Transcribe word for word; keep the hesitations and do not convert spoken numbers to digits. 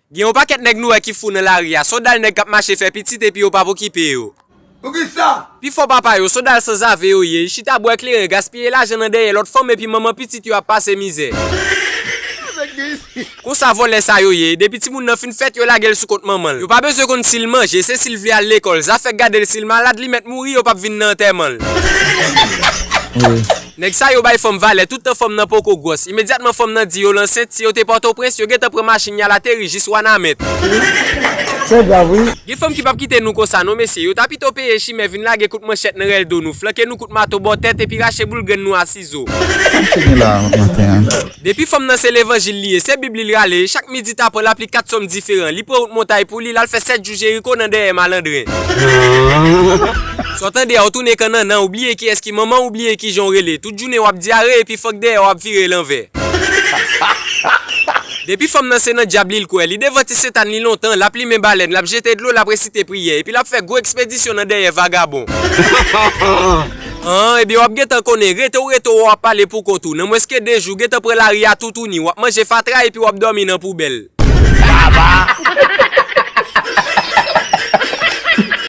Gen yon pakèt nèg nou wè ki fou nan lari a, sòdal nèg k ap mache fè pitit epi yo p ap okipe yo. Poukisa? Pifò papa yo, sòdal sanzave yo ye, chita bwè kleren, gaspiye lajan nan dèyè lòt fanm epi manman pitit yo ap pase mizè. Konsa vòlè sa yo ye, depi timoun nan fin fèt yo lage l sou kont manman l. Yo pa bezwen konn si l manje, se si l vle al lekòl, zafè gade l si l malad li mèt mouri yo p ap vin nan antèman l. Nèg sa yo bay fanm valè, tout tan fanm nan poko gwòs. Imedyatman fanm nan di yo l ansent, si yo te Pòtoprens, yo gentan pran machin y al ateri jis Wanament. Se grav, wi. Gen fanm ki p ap kite nou konsa non, mesye. Yo ta pito peye chimè vin lage kout manchèt nan rèl do nou, flanke nou kout mato bò tèt epi rache boul grenn nou a sizo. Sa ki gen la maten an? Depi fanm nan se levanjil li ye, se Bib li l rale, chak midi ta pran l ap li kat sòm diferan. Li pran wout montay pou li, l al fè sèt jou Jeriko nan dèyè malandren. Sa w tande a, w tounen kannannan, ou bliye kiyès ki manman w, ou bliye kijan w rele. Tout jounen w ap dyare epi fòk dèyè w ap vire l anvè. Depi fanm nan se nan dyab li l kwè, li devan ti setan li lontan, l ap limen balèn, l ap jete dlo, l ap resite priyè, epi l ap fè gwo ekspedisyon nan dèyè vagabon. An, ebyen w ap gentan konnen, rete w rete w w ap pale pou kont ou. Nan mwens ke de jou, gentan pran lari a toutouni, w ap manje fatra epi w ap dòmi nan poubèl.